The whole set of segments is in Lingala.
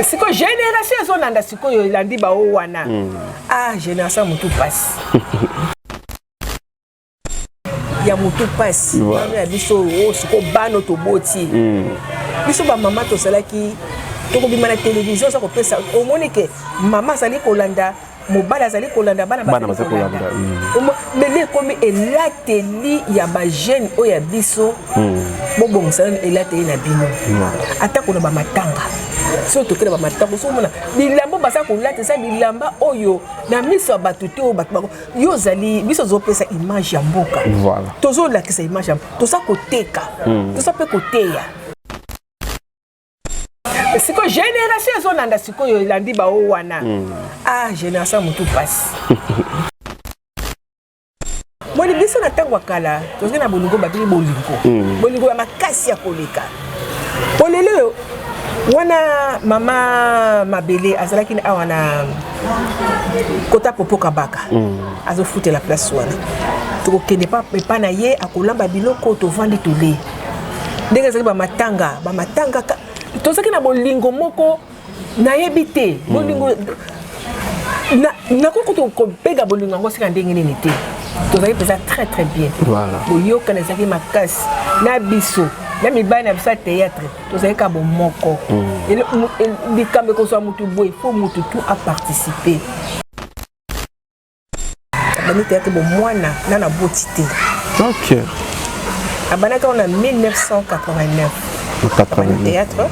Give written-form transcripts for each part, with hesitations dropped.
Sikoyo génération ezolanda sikoyo elandi bao wana. Ah, génération ya motu pasi, ya motu pasi. Bano ya biso oyo sikoyo, bano toboti biso, bamama tozalaki tokobima na télévision, oza kopesa, omoni ke mama azali kolanda, mobali azali kolanda, bana bana bazali baza kolanda. Kolanda. Lelo ekomi elateli ya bajeune oyo ya biso. Bobongisa nano elateli na bino, atako na bamatanga. Soki tokende bamatanga, soki omona bilamba baza kolata, eza bilamba oyo na miso ya bato te, oyo bato bako yo ozali biso ozopesa image ya mboka. Tozolakisa image ya, toza koteka, toza mpe koteya. Sikoyo génération ezolanda sikoyo elandi bao wana. Ah, génération ya motu pasi. Moni biso na ntango ya kala tozali na bolingo, babili bolingo, bolingo ya makasi ya koleka. Po lelo oyo wana, mama Mabele azalaki na awa na kota Popo Kabaka, azofutela place wana, tokokende epa na ye, akolamba biloko, tovandi, tole ndenge ezalaki. Bamatanga, bamatanga, tozalaki na bolingo moko, nayebi te bolingo nakoki kutu kobenga bolingo yango sika ndenge nini te. Tozalaki mpenza très très bien. Boyokana ezalaki makasi na biso na mibali na biso ya théâtre. Tozalaki kaka bomoko. Likambo ekozwa motu boye, fo motu tu aparticipe. Abandi théâtre bomwana na naboti te. Abandaki yango na 1989, abandi théâtre.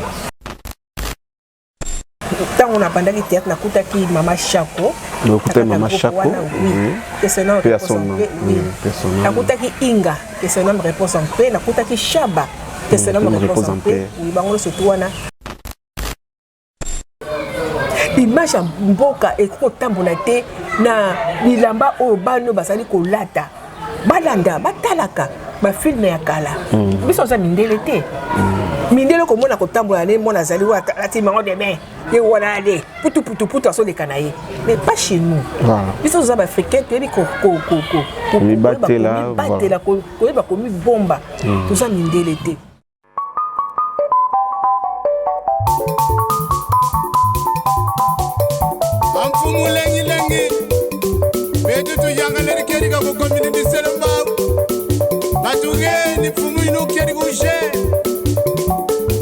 Ntango nabandaki théâtre, nakutaki mama Chako. Okutaki mama Chako. Oui, que son nom repose en paix. Oui, nakutaki Inga, que son nom repose en paix. Nakutaki Shaba, que son nom repose en paix. Oui, bango nyonso tu wana. Image ya mboka ekoki kotambola te na bilamba oyo bana oyo bazali kolata. Balanda, batalaka bafilme ya kala. Biso oza mindele te. Mindele komona kotambola ne mwana azali oyo alati maillot de bain, ye wana ale putuputuputu, azoleka na ye, mais pas chez nous. Biso toza baafricain, toyebi komibatela, koyeba komibomba. Toza mindele te. Amfumu lengilengi betu tuyangaleli kerika kukominidisele mbau batugeni mfumu inu keri kushe.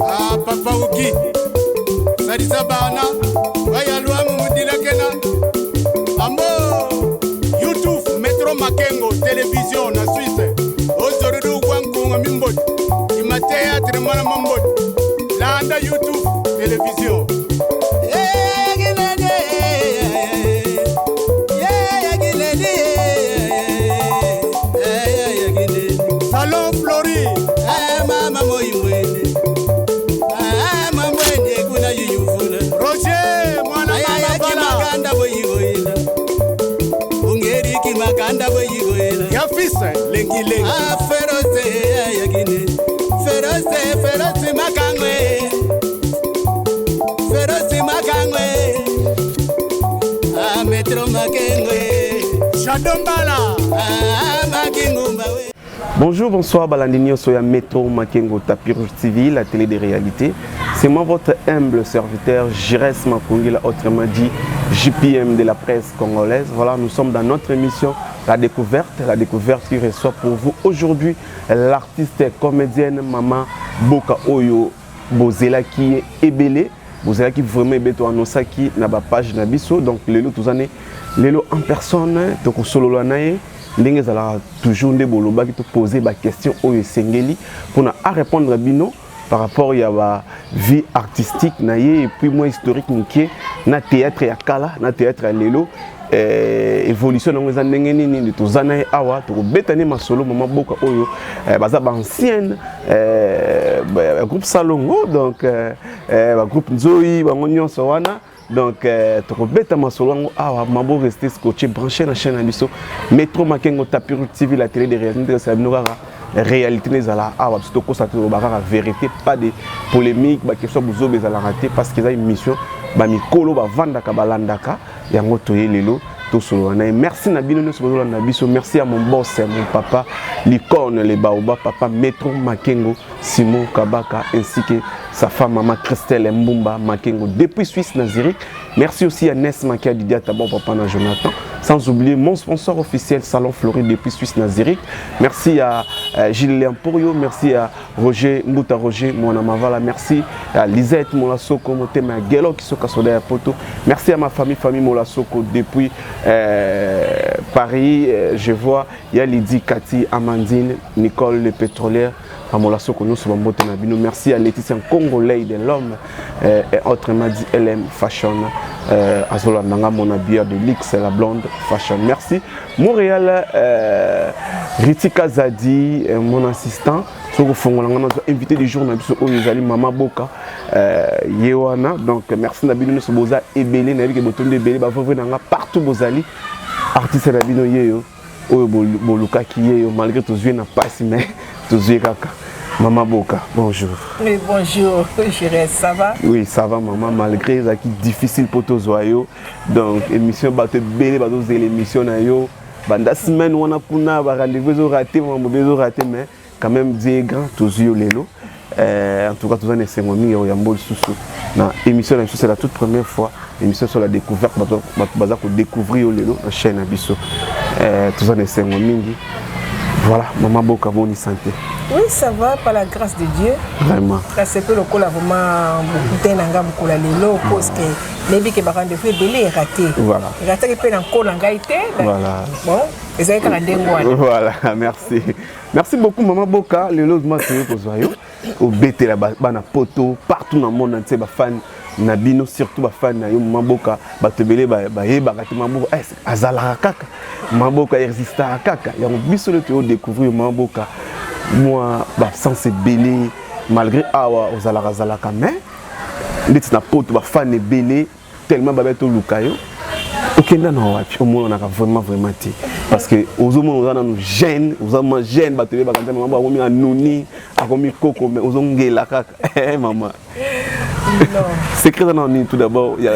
Ah, papa uki salisa bana bayalwamu mudilakena ambo YouTube Metro Makengo Television na Suisse ozorudu gwa nkunga mimboti ima théâtre mwana mamboti landa YouTube Television. Salon Flori. Mama moimwene, mamwene kuna yuyuvuna. Roger mwana mama. Makanda boyigoyela ungeriki makanda boyigoyela. Ya fils lengi lengi. Ah, ferose yakine ferose ferose makangwe ferose makangwe. Ah, Metro Makengwe. Shadombala. Ah, makingumba we. Bonjour, bonsoir, balandi nyonso ya Metro Makengo Tapis Rouge TV, la télé des réalités. C'est moi votre humble serviteur, Jires Makongila, autrement dit JPM de la presse congolaise. Voilà, nous sommes dans notre émission La Découverte, la découverte qui reçoit pour vous aujourd'hui l'artiste comédienne Mama Boka oyo bozelaki ebele, bozelaki vraiment ebele, toannonçaki na bapage na biso. Donc lelo tozane lelo en personne, tokosolola na ye ndenge ezalaka toujours, nde bolobaki topose baquestion oyo esengeli mpona arépondre bino par rapport ya ba vie artistique na ye et puis moi historique mokie na théâtre ya kala na théâtre ya lelo, évolution nango eza ndenge nini. Nde toza na ye awa, tokobeta nde masolo. Mama Boka oyo, baza baancienne groupe Salongo, donc bagroupe Nzoi, bango nyonso wana. Donc tokobeta masolo yango awa. Mabo rester scotché, branché na chaîne na biso Metro Makengo Tapis Rouge TV, la télé de réalité. Osala bino kaka réalité nde ezala awa. Biso tokosa te, toloba kaka vérité, pas de polémique. Baquestion bozoba ezalaka te parce que eza émission bamikolo bavandaka balandaka yango. Toye lelo tosolola na ye. Merci na bino nyonso bozolanda biso. Merci à mon boss, mon papa licorne, le baoba, papa Metro Makengo, Simon Kabaka, ainsi que Sa femme, maman Christelle Mbumba Makengo, depuis Suisse, na Zurich. Merci aussi à Ness Makia Didia Tabo, papa na Jonathan. Sans oublier mon sponsor officiel, Salon Floride, depuis Suisse, na Zurich. Merci à Gilles Léamporio, merci à Roger Mbuta Roger, Mwana Mavala. Merci à Lisette Molasoko, Motema Gelo qui sont Poto. Merci à ma famille, famille Molasoko, depuis Paris. Je vois, il y a Lydie, Cathy, Amandine, Nicole, le pétrolière. Amolasoko nyonso bambote na bino. Merci à Laetitia Congolais de l'homme, et autrement dit LM Fashion, Azola Nanga, mon habilleur de luxe, la blonde Fashion. Merci Montréal, Ritika Zadi, mon assistant. Soko fongola nga nazo invité du jour na biso oyo ezali Mama Boka, ye wana. Donc merci na bino nyonso boza ebele, nayebi ke botondi ebele, bavovre na nga partout bozali. Artiste na bino yeyo oyo bolukaki ye yo, malgré tozwi na pasi, mais tozwi kaka. Mama Boka, bonjour. Oui, bonjour, Jires, ça va? Oui, ça va, maman, malgré ezalaki difficile po tozwa yo. Donc émission, bato ebele bazozela émission na yo banda semaine wana kuna, barendez-vous ezorater, makambo mpe ezorater, mais quand même Dieu est grand, tozwi yo lelo. En tout cas, toza na esengo mingi ya koyamba lisusu na émission na biso. C'est la toute première fois émission sur la découverte, bato baza kodécouvrir yo lelo na chaîne na biso. Toza na esengo mingi. Voilà, Mama Boka, boni santé? Oui, ça va, par la grâce de Dieu. Vraiment. Kasi mpe lokola vraiment bokute na nga mokolo ya lelo, parce que nayebi ke barendez-vous ebele eraté. Erataki mpe na nko na ngai te. Bon, ezali kaka ndenge wana. Voilà, merci. Merci beaucoup, Mama Boka. Lelo ma toye kozwa yo obetela bana poto partout na monde entier, bafan na bino, surtout bafan na yo Mama Boka. Bato ebele bayebaka te Mama Boka azalaka kaka, Mama Boka existaka kaka. Yango biso nde toyo découvrir Mama Boka. Mwa baabsence ebele, malgré awa ozalaka azalaka, mais ndeti na poto bafan ebele tellement babe toluka yo, okenda na wapi? Omonanaka vraiment vraiment te, parce que ozomona oza nanu jeune, oza ma jeune. Bato ebebaka nzambe mama akomi anuni, akomi koko, mais ozongela kaka. Mama, secret eza nano nini tout d'abord ya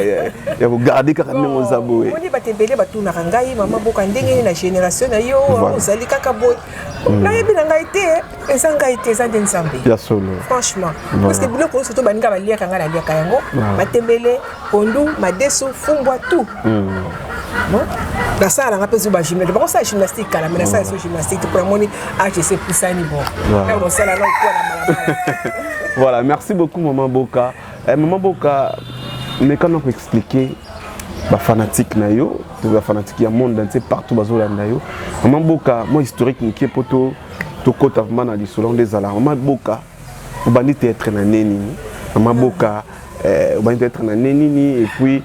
kogarder kaka ndenge oza boye? Omoni, bato ebele batunaka ngai: "Mama Boka, ndenge nini na génération na yo ozali kaka boye?" Nayebi na ngai te, eza ngai te, eza nde Nzambe. Ya solo. Franchement, parce que biloko nyonso to baninga baliaka, ngai naliaka yango: matembele, pondu, madesu, fumbwa, tout. Bon, nasala nanga mpe zo bagymnastique, bakosala gymnastique kala, mais nasala so gymnastique te mpo namoni age ese epusani. Bon, nakosala na okuwa na balabala. Voilà, merci beaucoup, Maman Boka. Maman Boka, mekana koexpliquer bafanatique na yo to bafanatique ya monde entier partout bazolanda yo. Maman Boka, mwa historique mokie mpo tokɔta vraiment na lisolo nde ezalaka. Mama Boka, obandi théâtre na ne nini? Mama Boka, obandi théâtre na ne nini et puis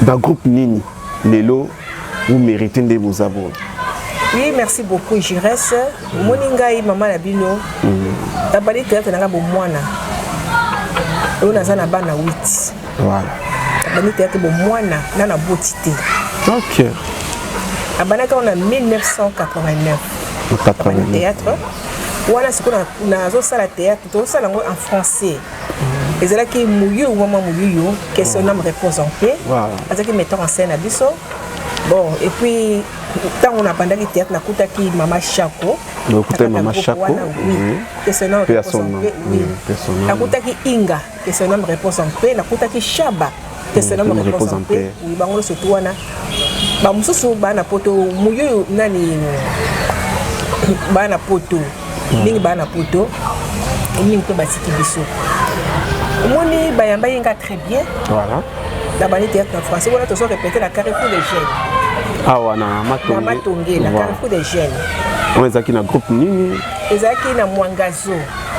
dans groupe nini lelo omérite nde boza boye? Oui, merci beaucoup, Jires. Omoni, ngai mama na bino, nabandi théâtre na ngai bomwana oyo naza na bana 8. Nabandi théâtre bomwana na naboti te. Nabandaki yango na 1989. 89. Théâtre wana sikoyo nazosala théâtre, tozosala yango en français. Ezalaki Muyuyu, mama Muyuyu, que son âme repose en paix. Azalaki metteur en scène na biso. Bon, et puis ntango nabandaki théâtre, nakutaki mama Chako. Okutaki mama Chako. Oui, que son âme Paix à repose son en âme. paix, oui. Paix à son âme. Nakutaki Inga, que son âme repose en paix. Nakutaki Shaba, que son âme repose en paix. Oui, bango nyonso tu wana, bamosusu baa na poto, Muyuyu nani, baa na poto mingi, baa na poto mingi mpe batiki biso. Omoni, bayambaki nga très bien. Nabandi théâtre na français wana, tozo répété na Carrefour des Jeunes. Awa na Na Matonge? Matonge, na Carrefour des Jeunes. Wana ezalaki na groupe nini? Ezalaki na Mwangazo.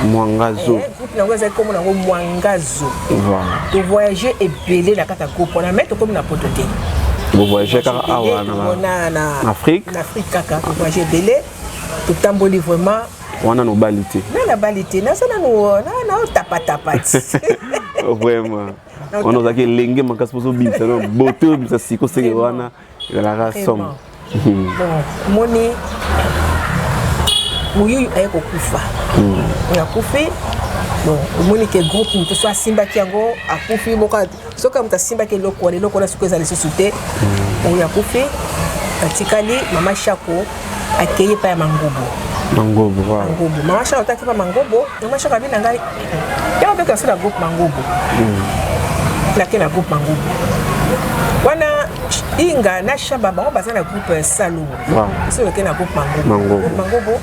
Mwangazo. Groupe nango ezalaki kombo nango Mwangazo. Tovoyage ebele na kati ya groupe wana, mais tokomi na poto te. Bovoyage kaka awa na na na Afrique? Na Afrique kaka, tovoyage ebele, totamboli vraiment. Wana nobali te? Na nabali te, naza nanu naotapatapa ti. Vraiment, wana ozalaki elenge makasi mposo obimisa no bote, obimisa siko seke wana ezalaka somo. Bon, moni Muyuyu aye kokufa, oyo akufi. Bon, omoni ke groupe moto so asimbaki yango akufi moko, soki moto asimbaki eloko wana, eloko wana soki eza lisusu te. Oyo akufi, atikali mama Shako, akei epai ya Mangubu. Mangobo, voilà. Mangobo, mama Shako ataki pa Mangobo. Mama Shako abi na ngai yango mpe kasi na groupe Mangobo. Nake na groupe Mangobo wana, Inga na Shaba bango baza na groupe Salongo. Biso toke na groupe Mangobo. Mangobo. Groupe Mangobo,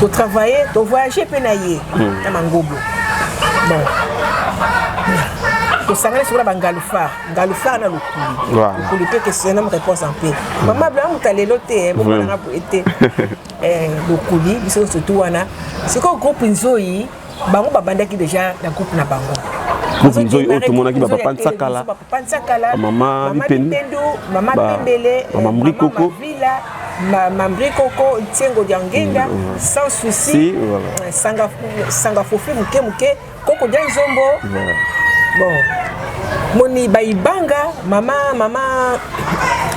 totravaille, tovoyage mpe na ye na Mangobo. Bon, tosangani sikoyo na bangalufar, ngalufar na Lokuli. Lokuli mpe questionne réponse en mpe mama bla moto alelo te bomonanga boye te. Lokuli, biso nyonso tu wana. Sikoyo groupe Nzoi, bango babandaki déjà na groupe na bango. Groupe Nzoi oyo tomonaki bapapa Nsakala. Bapapa Nsakala. Mama Bipendu. Bipendu, mama Pembele. Mama Mbri Koko. Vila Mambri Koko, Ntiengo Diangenda, Sans Souci. Si, voilà. Sanga, Sanga Fofi, moke moke Koko Dia Nzombo. Bon, moni bayibanga mama mama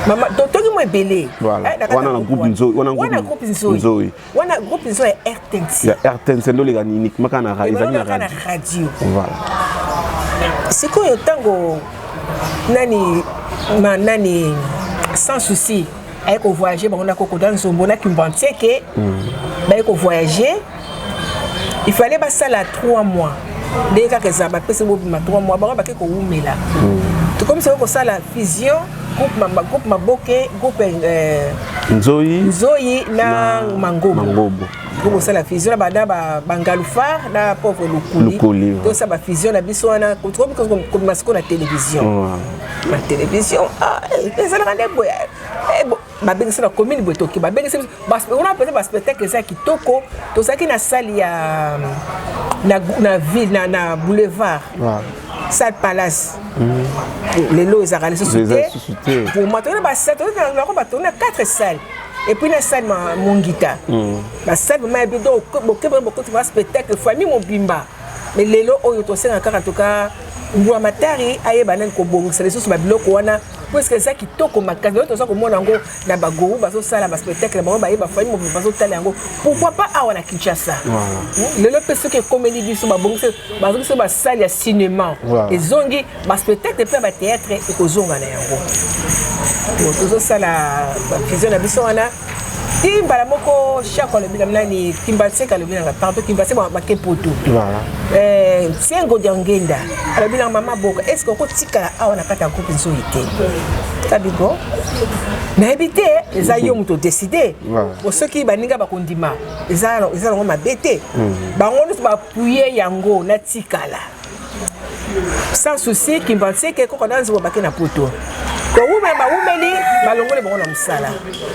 mama totoki mo ebele. Voilà. Na kati Wana ya na groupe Nzoi, wana wana groupe groupe Nzoi. Nzoi. Wana groupe Nzoi ya RTNC. Ya RTNC nde oleka uniquement kaka na ezalaki na na radio. Radio. Voilà. Sikoyo ntango nani ma nani Sans Souci aye kovoyage, bango na Kokoda Nzombo na Kimbantieke baye kovoyage, il fallait basala 3 mois. Ndenge kaka ezala, bapesi bobima 3 mois, bango bake kowumela. Tokomi sikoyo kosala fusion groupe, groupe Maboke, groupe Nzoi. Nzoi na Mangobo. Mangobo. Groupe kosala fusion na bana bangalufar na pauvre Lokuli. Lokuli, ouais. Tosala bafusion na biso wana, tokomi kobima sikoyo na télévision. Na télévision, ah, ezalaka nde boye. Babengisi na commune boye, toke, babengisi biso. Wana mpenza baspectacle eza kitoko. Tozalaki na salle ya na ville, na boulevard. Salle Palace lelo ezalaka lisusu Eza te. lisusu te. Pour moi, toyona basale, toyona bato na 4 salles et puis na salle Mongita, basale vraiment ya bien. Donc bokeba, bokoti ba spectacle, famille mobimba. Mais lelo oyo tosenga kaka toka mbula matari ayeba nani kobongisa lisusu babiloko wana, puisque eza kitoko makasi. Lelo toza komona yango na bagowu, bazosala baspectacle na bango, bayeba famille mobimba bazotala yango. Pourquoi pas awa na Kinshasa? Lelo mpe soki ekomeli biso, babongisi, bazongisi basale ya cinéma, ezongi baspectacle mpe ya bathéâtre ekozonga na yango. Bon, tozosala bafusion na biso wana ti mbala moko Shako alobi na nani, Kimbanseke alobi nanga, pardon, Kimbanseke bake poto. Ntiengo Diangenda alobi nanga: "Mama Boka, est ce que okotikala awa na kati ya groupe Nzoi te?" Tabi bon, nayebi te, eza yo moto odécide. Bon, soki baninga bakondima, eza nango mabe te. Bango nyonso bapuye yango, natikala. Sans Souci, Kimbanseke, koko na Nzongo bake na poto kowumela, bawumeli, balongoli bango na mosala.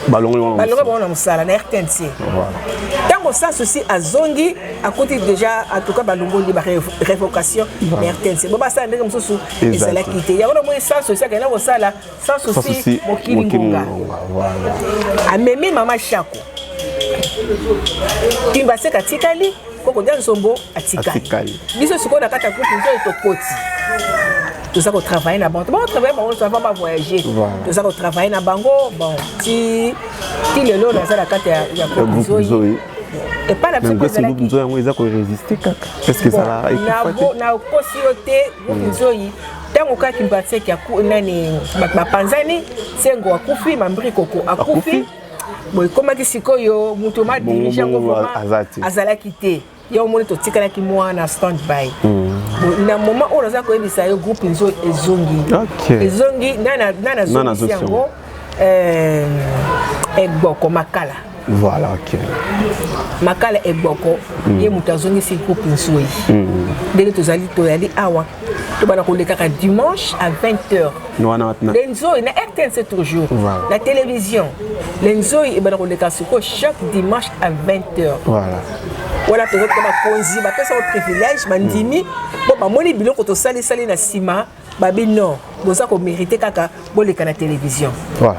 Balongoli wana. Balongoli bango na mosala na RTNC. Ntango Sans Souci azongi, akuti déjà, en tout cas balongoli barévocation na RTNC bo basala ndenge mosusu. Eza Ezalaki te yango. Namoni Sans Souci akenda kosala Sans Sans Souci Souci Mokili Mokili Ngonga. Ngonga, voilà. Amemi mama Shako, Kimbaseka atikali, Koko Dia Nzombo atikali. Atikali. Biso sikoyo na kati ya groupe Nzoi tokoti, toza kotravaille na bango, bango travaille, bango nyonso avant bavoyage. Toza kotravaille na bango. Bon, ti lelo naza na kati ya groupe Groupe Nzoi. Nzoi. Epai na biso Mais mpe groupe ezalaki Nzoi yango eza koresiste kaka, est ce que ezala ekufa te? Nakosi yo te. Groupe Nzoi, ntango kaka Kimbaseki nani bato bapanzani, Sengo akufi, Mambri Koko akufi. Akufi. Bon, ekomaki sikoyo moto madirige yango Bongo, vraiment aza te. Azalaki te. Yo omoni, totikalaki mwana stand by. Bon, na moment oyo naza koyebisa yo, groupe Nzoi ezongi. Ezongi nana Nana azongisi azongisi. yango, Egboko Makala. Voilà, ok. Makala Egboko, ye moto azongisi groupe Nzoi. Ndenge tozali, toyali awa, tobanda kolekaka dimanche à 20 heures. Wana wapi na Le Nzoi na RTNC toujours. Na télévision Le Nzoi ebanda koleka sikoyo chaque dimanche à 20 heures. Wana toza toka bakonzi bapesa ngo privilège, bandimi mpo bamoni biloko tosalisali na nsima, babi non, boza komérite kaka boleka na télévision. Voilà.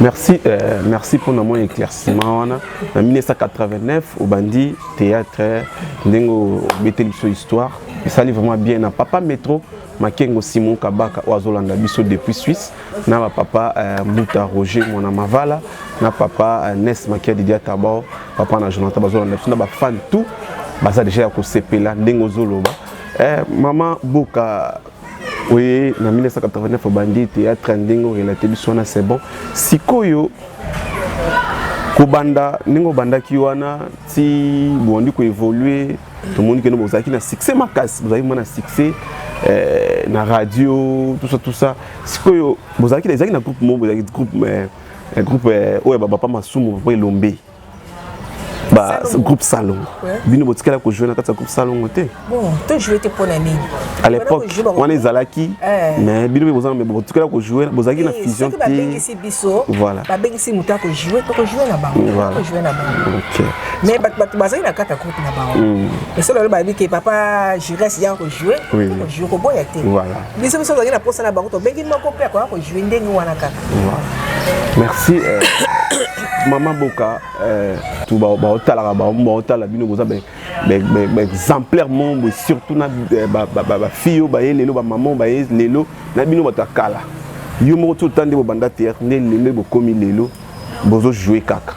Merci, merci pour mon éclaircissement wana. En 1989, obandi théâtre, ndenge obeteli biso histoire. Esali vraiment bien na papa Metro Makengo Simon Kabaka oyo azolanda biso depuis Suisse, na ba papa Mbuta Roger Mwana Mavala, na papa Nes Makia Didia Tabor, papa na Jonathan bazolanda biso, na ba fan tout baza déjà ya kosepela ndenge ozoloba. Mama Boka, oye na 1989 obandi théâtre, ndenge orelate biso wana, c'est bon. Sikoyo Kobanda ndenge obandaki wana ti bobandi koévoluer, tomoni kende bozalaki na succès makasi, bozalaki mwa na succès na radio, tout ça, tout ça. Sikoyo bozalaki, ezalaki na groupe moko, bozalaki groupe oyo ya bapapa Masumu, papa Elombe, ba Salongo. Groupe Salongo. Bino botikala kojouer na kati ya groupe Salongo te? Bon, tojouer te mpo na nini? À l'époque wana ezalaki, mais bino mpe boza, mais botikala kojouer, bozalaki na fusion soki te? Babengisi biso, babengisi moto akojouer, tokojouer na bango. Tokojouer na bango. Mais bato bazali na kati ya groupe na bango, esolo lelo bayebi ke papa Jires yaka kojouer, kojouer, koboya te. Biso tozalaki na posa na bango, tobengi moko mpe akoya kojouer ndenge wana kaka. Voilà. Merci, mama Boka. Tu baotalaka, baotala bino, boza baexemplaire mombo, surtout na bafille oyo baye lelo, bamama oyo baye lelo na bino bato ya kala. Yo moko ti ota nde bobanda théâtre, nde lelo bokomi lelo bozojouer kaka.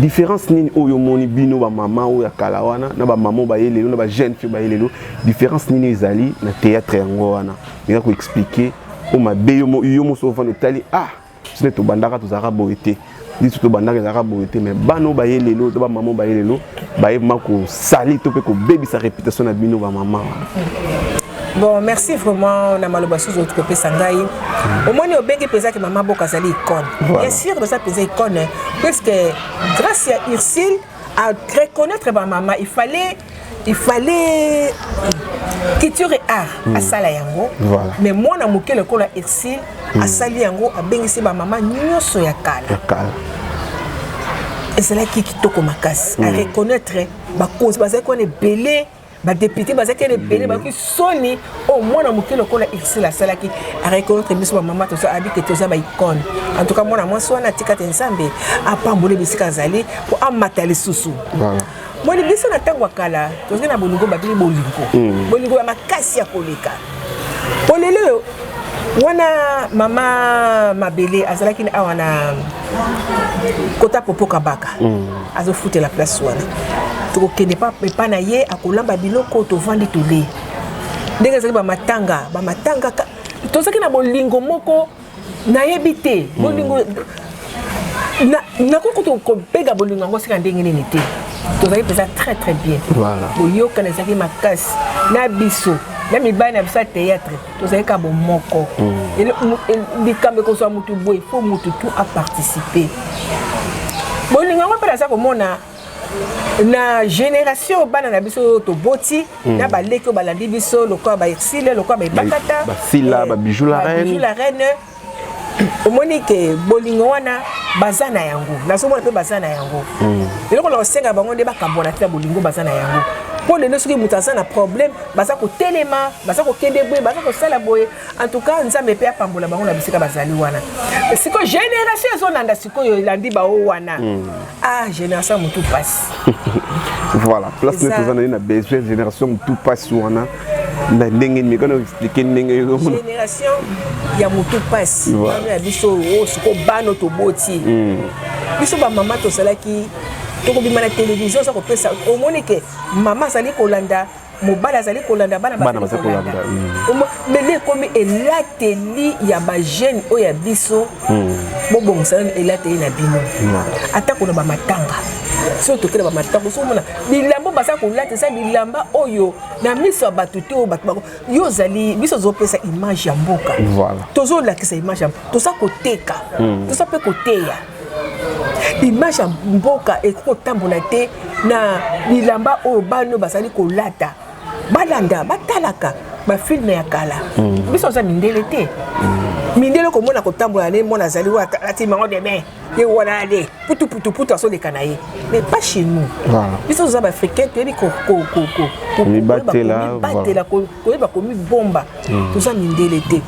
Différence nini oyo omoni, bino bamama oyo ya kala wana na bamama oyo baye lelo, na bajeune fille baye lelo? Différence nini ezali na théâtre yango wana? Ninga koexpliquer oyo mabe yo moso ofanda otali: ah, biso nde tobandaka, tozalaka boye te, biso tobandaka, ezalaka boye te, mais bana oyo baye lelo to bamama oyo baye lelo baye ma kosali to mpe kobebisa réputation na bino bamama wana. Bon, merci vraiment na maloba susu oyo kopesa ngai. Omoni, obengi mpenza ke mama Boka azali icône. Bien sûr, toza mpenza icône, puisque grâce ya Ursule à reconnaître bamama, il fallait culture et art asala yango. Mais mwana moke lokola Ursule asali yango, abengisi bamama nyonso ya kala. Ya kala. Ezalaki kitoko makasi. Areconnaître bakonzi bazalaki wana ebele, badéputé bazalaki wana ebele, bakoki soni oyo mwana moke lokola Ursule asalaki, areconnaître biso bamama, toza abike, toza baicône. En tout cas, mwana mwasi wana atika te, Nzambe apambola bisika azali po amata lisusu. Moni, biso na ntango ya kala tozali na bolingo, babili bolingo, bolingo ya makasi ya koleka. Po lelo oyo wana mama Mabele azalaki awa na kota Popo Kabaka, azofutela place wana, tokokende epa na ye, akolamba biloko, tovandi, tole ndenge ezalaki. Bamatanga, tozalaki na bolingo moko, nayebi te bolingo nakoki kobenga bolingo yango sika ndenge nini te. Tozalaki mpenza très très bien. Boyokana ezalaki makasi na biso na mibali na biso ya théâtre, tozalaki ka bomoko. Likambo ekozwa mutu boye, fo mutu tu aparticiper. Bolingo yango mpe naza komona na génération bana na biso oyo toboti na baleki oyo balandi biso, lokola baErsile, lokola baEbakata. Basila, babijou la reine. Babijou la reine. Omoni ke bolingo wana baza na yango, nazomona mpe baza na yango. Eloko na kosenga bango nde bakabwana te na bolingo baza na yango, mpo lelo soki moto aza na problème, baza kotelema, baza kokende boye, baza kosala boye. En tout cas, Nzambe mpe apambola bango na bisika bazali wana. Sikoyo génération ezolanda, sikoyo elandi bao wana, ah, génération ya motu pasi. Voilà, place nde toza na ye na besoin génération motu pasi wana na ndenge nini? Kana expliquer ndenge ezomona. Génération ya motu pasi bano ya biso oyo sikoyo, bano toboti. Biso bamama tozalaki, tokobima na télévision, oza kopesa, omoni ke mama azali kolanda, mobali azali kolanda, bana Bana bazali bazali kolanda. kolanda. Lelo ekomi elateli ya bajeune oyo ya biso. Bobongisa nano elateli na bino. Ata kona bamatanga, soki tokende bamatanga, ozomona bilamba baza kolata eza bilamba oyo na miso ya bato te, oyo bato yo ozali, biso ozopesa image ya mboka. Tozolakisa image ya, toza koteka, toza mpe koteya image ya mboka. Ekoki kotambola te na bilamba oyo bana oyo bazali kolata. Balanda, batalaka bafilm ya kala. Biso oza mindele te. Mindele komona kotambola ne mwana azali oyo alati mango de main, ye wana ale putuputuputu, azoleka na ye, mais pas chez nous. Biso toza baafricain, toyebi Komibatela, komibatela, koyeba komibomba. Toza mindele te.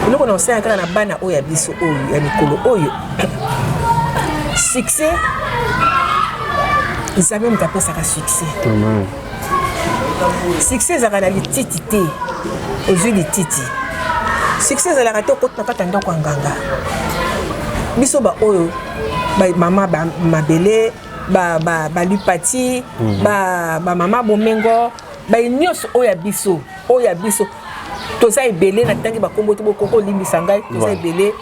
Eloko na kosala kaka na bana oyo ya biso oyo ya mikolo oyo, succès, Nzambe moto apesaka succès. Amen. Succès ezalaka na lititi te, ozwi lititi. Succès ezalaka te okoti na kati ya ndako ya nganga. Biso baoyo bamama mabele, balupati, bamama bomengo, bai nyonso oyo ya biso, oyo ya biso toza ebele, natangi bakombo te, bokoko olimbisa ngai, toza ebele.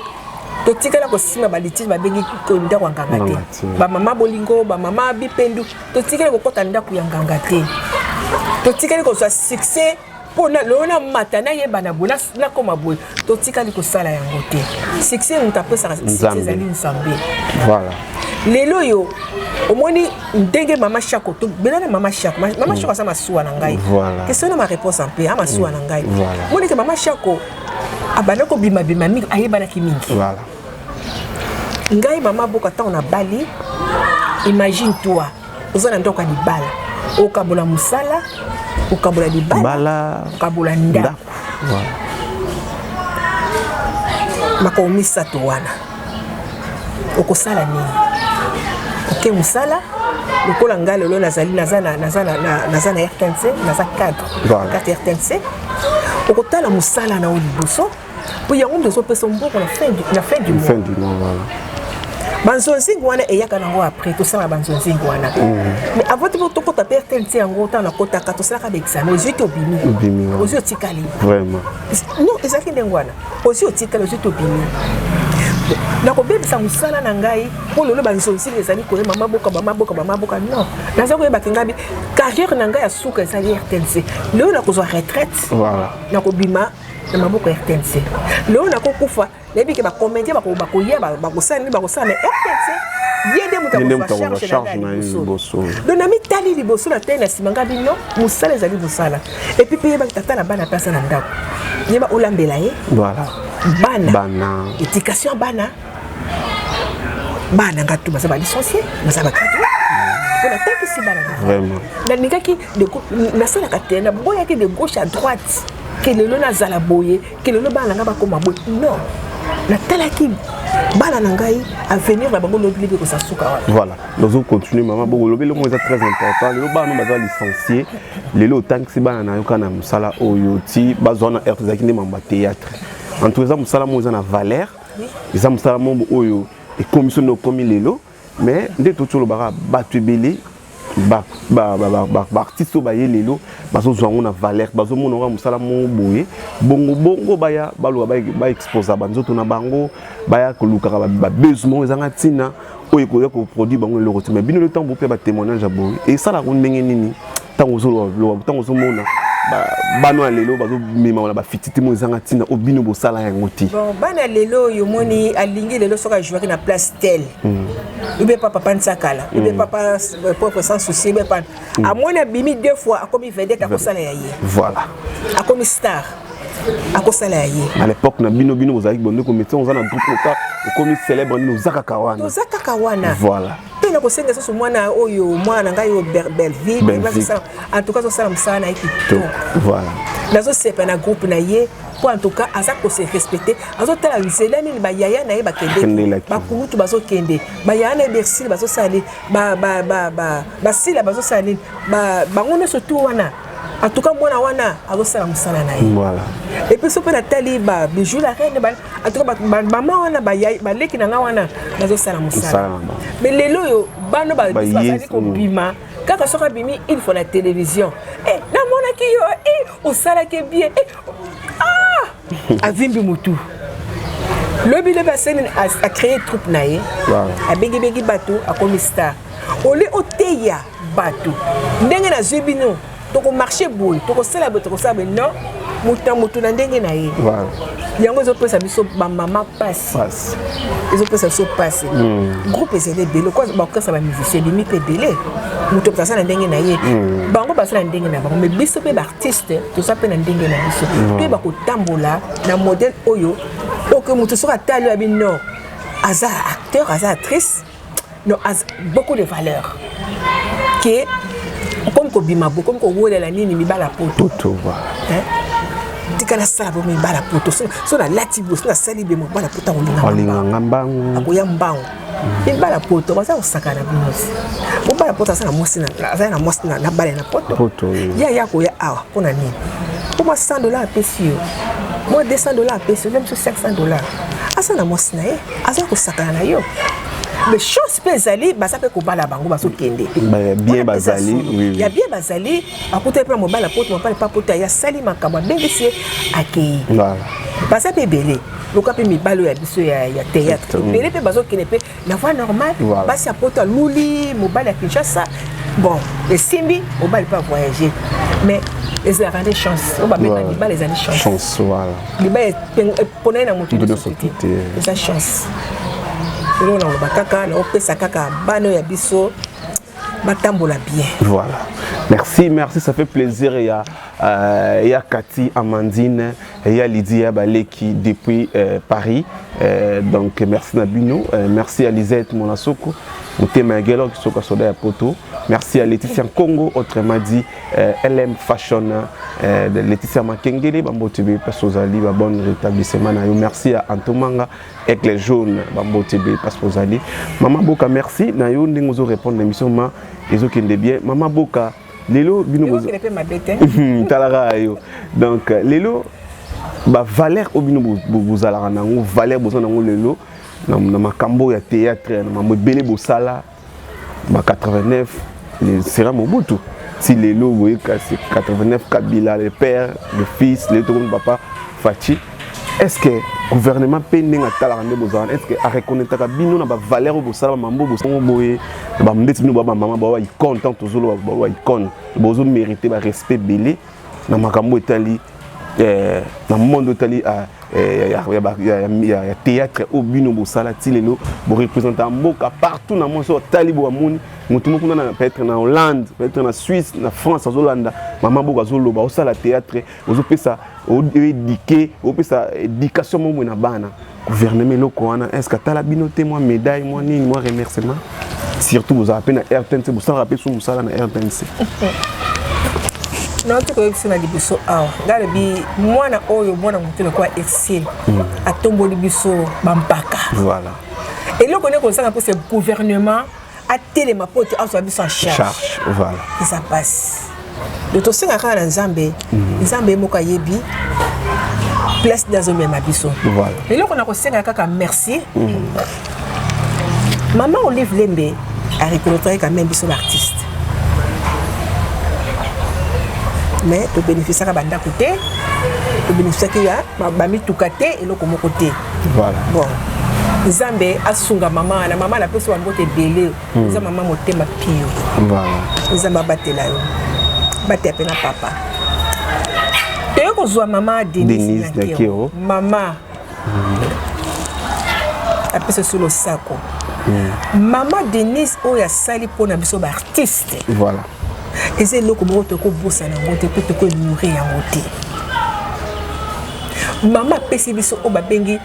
Totikala kosimba balitise babengi ndako ya nganga te. Bamama bolingo, bamama bipendu, totikali kokɔta ndako ya nganga te. Totikali kozwa succès mpo lelo namata, nayebana boye, nakoma boye, totikali kosala yango te. Succès, moto apesaka succès ezali Nzambe. Lelo oyo omoni ndenge mama Shako, bela na mama Shako. Mama Shako aza masuwa na ngai. Question na ma réponse mpe a masuwa na ngai. Monike mama Shako abanda kobimabima mingi, ayebanaki mingi. Ngai mama Boka, ntango nabali, imagine toi, oza na ndako ya libala, okabola mosala, okabola libala, okabola ndako, makambo misato wana, okosala nini? Oke mosala lokola ngai lelo nazali naza na RTNC, naza cadre kati RTNC. Okotala mosala na yo liboso, mpo yango moto ezopesa mbongo na fin du mois. Banzonzingi wana eyaka nango après. Tosalaka banzonzingi wana, mais avant te tokota mpe RTNC yango, ntango nakotaka, tosalaka baexamen. Ozwi te, obimi. Ozwi, otikali. Non, ezalaki ndenge wana. Ozwi, otikali, ozwi te, obimi. Nakobebisa mosala na ngai mpo lelo banzonzingi ezali koye, mama boka, mama boka, mama boka? Non, naza koyebaki ngai carrière na ngai ya suka ezali RTNC. Lelo nakozwa retraite, nakobima na maboko ya RTNC. Lelo nakokufa, nayebi ke bacomédien bakoya, bakosala nini, bakosala, mais RTNC, ye nde moto akozwa charge na ngai liboso. Donc namitali liboso, na tali na nsima, ngai bino mosala ezali mosala. Et puis mpe yebaki tata na bana mpe aza na ndako, yeba olambela ye. Bana, éducation ya bana. Bana nga tu baza balicencié, baza bagradué, mpo natakisi bana. Nalingaki, nasalaka te, naboyaki de gauche à droite ke lelo nazala boye, ke lelo bana na ngai bakóma boye. Non, natalaki bana na ngai, avenir na bango lobi lobi ekoza suka wana. Voilà, nazo continuer. Mama Boko, olobi eloko eza très important. Lelo bana baza licencié, lelo otangisi bana na yo kaka na mosala oyo ti bazwa na rt. Ezalaki nde mambo ya théâtre. En tout cas, eza mosala moko eza na valeur, eza mosala moko oyo ekomi so nde okomi lelo. Mais nde toti olobaka, bato ebele, baartiste oyo baye lelo, bazozwa yango na valeur, bazomona yango mosala moko boye bongo bongo. Baya baluka baexposa banzoto na bango, baya kolukaka babuzz moko ezanga ntina, oyo ekoya koproduire bango eloko te. Mais bino lelo, ntango bopia batémoignage ya boye, esalaka ndenge nini ntango ntango ozomona bana ya lelo bazomema na bafititi mo ezanga ntina, oyo bino bosala yango te? Bon, bana lelo oyo, omoni, alingi lelo soki ajouaki na place tel ou bien pa papa Nsakala ou bien papa Propre Sans Souci, ou bien pa amoni abimi deux fois, akomi vedette, akosala ya ye. Akomi star, akosala ya ye. À l'époque na bino, bino bozalaki bonde kométier, oza na groupe oka, okomi célèbre nini, oza kaka wana. Toza kaka wana. Mpe na kosenga susu mwana oyo, mwana na ngai oyo Belleville, en tout cas azosala mosala na ye kitoko. Nazosepa na groupe na ye, mpo en tout cas aza kose respecter, azotala nzela nini bayaya na ye bakendeki, bakulutu bazokende, bayaya na ye Bersile bazosala nini, Basila bazosala nini, bango nyonso tu wana. En tout cas mwana wana azosala mosala na ye. Et puis so mpe natali Babijou la reine, en tout cas bamama wana, baleki na nga wana, bazosala mosala. Mais lelo oyo bana bazali kobima kaka soki abimi une fois na télévision: "E, namonaki yo, e, osalaki bien." E, ah, avimbi motu. Lobi lobi asali, acréé troupe na ye, abengibengi bato, akomi star. Ole oteya bato ndenge nazwi bino, tokomarche boye, tokosala boye, tokosala boye. Non, motu na motu na ndenge na ye. Yango ezopesa biso bamama pasi, ezopesa biso pasi. Groupe ezali ebele, bakokasa bamusicien ebimi mpe ebele, moto moto aza na ndenge na ye, bango baza na ndenge na bango. Mais biso mpe baartiste toza mpe na ndenge na biso, toyeba kotambola na modèle oyo oke moto soki atali abi: "Non, aza acteur, aza actrice, non, aza beaucoup de valeur." Ke okomi kobima bo, okomi kowelela nini, mibala poto. Tika nasala bo mibala poto, so nalati bo, so nasali be, mobala poto akolinganga mbangu. Akoya mbangu. Mibala poto baza kosakana bino. Mobala poto aza na mwasi, aza na mwasi na bale na poto, ye aya koya awa mpona nini? Mpo mwa 100 $ apesi yo, mwa 200 $ apesi yo, biso 500 $, aza na mwasi na ye, aza kosakana na yo. Mais chance mpe ezali, baza mpe kobala bango, bazokende. Bien bazali, oui. Ya bien bazali, akutaki mpe na mobali apoto, mobali mpe apoto, aye asali makambo, abengisi ye, akei. Baza mpe ebele loka mpe mibali oyo ya biso ya théâtre, ebele mpe bazokende mpe na voie normale. Basi ya poto aluli mobali ya Kinshasa, bon, esimbi, mobali mpe avoyage. Mais ezalaka nde chance oyo babenga libala, ezali chance. Chance, voilà. Libala epona ye na moto nyonso te, eza chance. Eloko na koloba kaka, naopesa kaka bana oyo ya biso batambola bien. Voilà, merci, merci, ça fait plaisir. Il y a Cathy, Amandine, il y a Lydia Baleki depuis Paris. Donc merci na bino, merci à Lisette Monasoko, Motema Gelo qui soda ya poto. Merci à Laetitia Congo, autrement dit LM Fashion, de Laetitia Makengele, bambote be pasozali, ba bon rétablissement na yo. Merci à Antomanga Aigle Jaune, bambote be pasozali. Maman Boka, merci na yo ndenge ozo répondre na émission ma ezokende bien. Maman Boka, lelo bino Ezokende mpe mabe te. Talaka yo. Donc lelo bavaleur oyo bino bozalaka nango, valeur boza nango lelo na makambo ya théâtre, na mambo ebele bosala ba 89 sera Mobutu ti lelo boyeka 89, Kabila le père, le fils, lelo tokomi papa Fatshi. Est ce que gouvernement mpe ndenge atalaka nde bozala, est ce que areconnaîtraka bino na bavaleur oyo bosala, bamambo bosongo boye, ndeti bino bamama ba baicône, tant tozoloba ba baicône, bozomérite barespect ebele na makambo etali na monde etali ya théâtre oyo bino bosala ti lelo, boreprésenta mboka partout na monde. So otali bo bamoni motu moko kuna, peut-être na Hollande, peut-être na Suisse, na France, azolanda mama Boko azoloba, osala théâtre, ozopesa oéduquer, opesa éducation moko boye na bana. Gouvernement, eloko wana, est ce que atala bino te, mwa médaille, mwa nini, mwa remerciement? Surtout bozala mpe na RTNC, bosalaka mpe so mosala na RTNC. Nauti koyebisa na liboso awa, ngai alobi mwana oyo, mwana motu lokola Exil atomboli biso bampaka. Eloko nde kozanga mpo se gouvernement atelema mpo te azwa biso en charge. Charge, voilà. Eza mpasi. Do tosenga kaka na Nzambe, Nzambe ye moko ayebi place nde azomema biso. Eloko na kosenga kaka, merci mama Olive Lembe, areconnaîtraki quand même biso baartiste, mais tobénéficiaka bandako te, tobénéficiaki ya bamituka te, eloko moko te. Bon, Nzambe asunga mama wana. Mama napesi bambote ebele, eza mama motema pio. Nzambe abatela yo, batela mpe na papa. Toye kozwa mama Denise Denise Nyakero. Nyakero. Mama apesa so losako, mama Denise oyo asali mpona biso baartiste. Eza eloko moko tokobosana yango te mpe tokoignore yango te. Mama apesi biso oyo babengi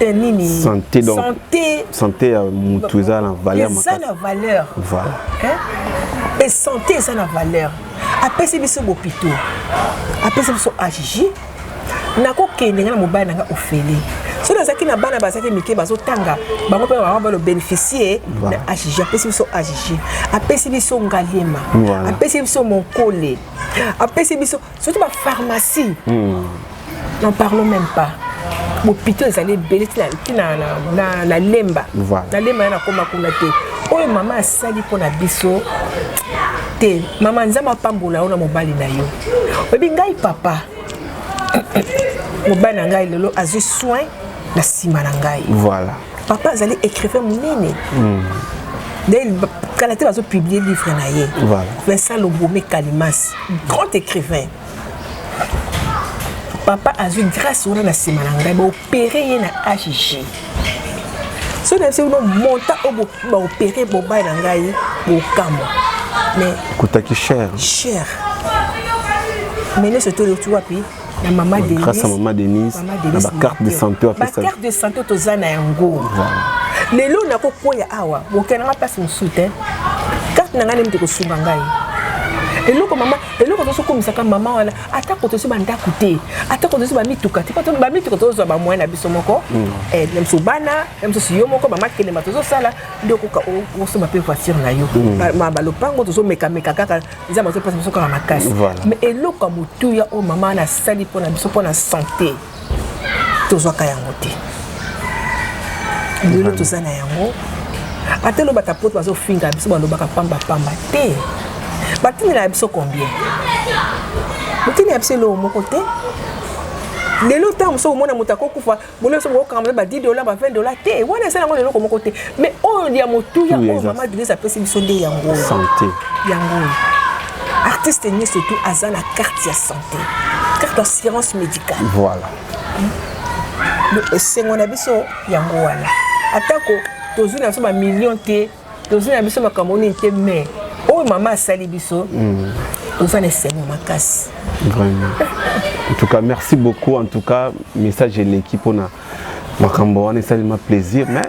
nini? Santé, donc. Santé. Santé ya mutu eza na valeur eza makasi. Na valeur. Hein? E santé eza na valeur. Apesi biso bopito, apesi biso HJ. Nakokende nga na mobali na nga ofele. Soki nazalaki na bana, bazalaki mike, bazotanga, bango mpe bango balobénéficie na HJ. Apesi biso HJ, apesi biso Ngaliema, apesi biso Monkole, apesi biso surtout bapharmacie, n'en parlons même pas. Bopito ezali ebele ntina na Lemba. Na Lemba ya nakóma kuna te. Oyo mama asali mpo na biso te. Mama, Nzambe apambola yo na mobali na yo. Oyebi ngai papa, mobali na ngai lelo azwi soin na nsima na ngai. Papa azali écrivain monene nde kala te bazopublie livre na ye. Vincent Lobome Kalimas, grand écrivain. Papa azwi grâce wana na nsima na ngai. Baopere ye na HG. Soki na biso bino montant oyo baopere mobali na ngai, bokamwa. Mais ekutaki cher. Cher, mais nyonso toloti wapi? Na mama Denise. Grâce à mama Denise, na bacarte de santé apesa. Bacarte de santé toza na yango lelo. Nakokwea awa, bokende nanga place mosusu te. Carte na ngai nde moto ekosunga ngai. Eloko mama, eloko tozokomisaka mama wana, atako tozwi bandako te, atako tozwi bamituka te, po bamituka tozozwa bamoyen na biso moko. Na mosusu bana na mosusu, yo moko mama kelema, tozosala nde okoka osomba mpe voiture na yo. Balopango tozomekameka kaka, Nzambe azopesa biso kaka makasi. Mais eloko ya motuya oyo mama wana asali mpona biso, mpona santé, tozwaka yango te. Lelo toza na yango, ata elo bato poto bazofinga biso, balobaka pambapamba te. Batindela biso combien? Botindela biso eloko moko te. Lelo ntango mosusu omona moto akokufa, bolelo biso bokokanga ba 10 $ ba 20 $ te. Wana eza yango eloko moko te, mais oyo ya motuya oyo mama Denise apesi biso nde yango oyo. Santé. Yango oyo artiste nyonso tu aza na carte ya santé, carte d'assurance médicale. Esengo na biso yango wana. Atako tozwi na biso bamillion te, tozwi na biso makambo nini te, mais oyo mama asali biso, toza na esengo makasi. Vraiment, en tout cas merci beaucoup. En tout cas message eleki mpona makambo wana, esalima plaisir. Mais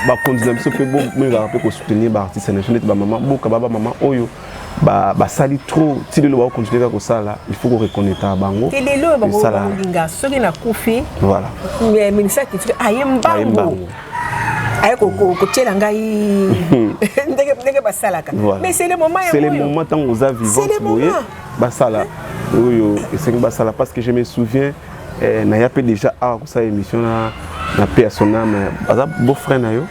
bakonzi na biso mpe bomekaka mpe kosoutenir baartiste na biso neti bamama Boka, ba bamama oyo basali trop ti lelo, bakocontinue kaka kosala. Il faut koreconnaître bango. Te, lelo oyo bakolinga soki nakufi, ministère culture aye mbangu, aye kotiela ngai ndenge basalaka. Mais c'est le moment. C'est le moment, ntango oza vivante boye, basala oyo esengi basala, parce que je me souviens, naya mpe déjà awa kosala émission na paix à son âme, aza beau frère na yo,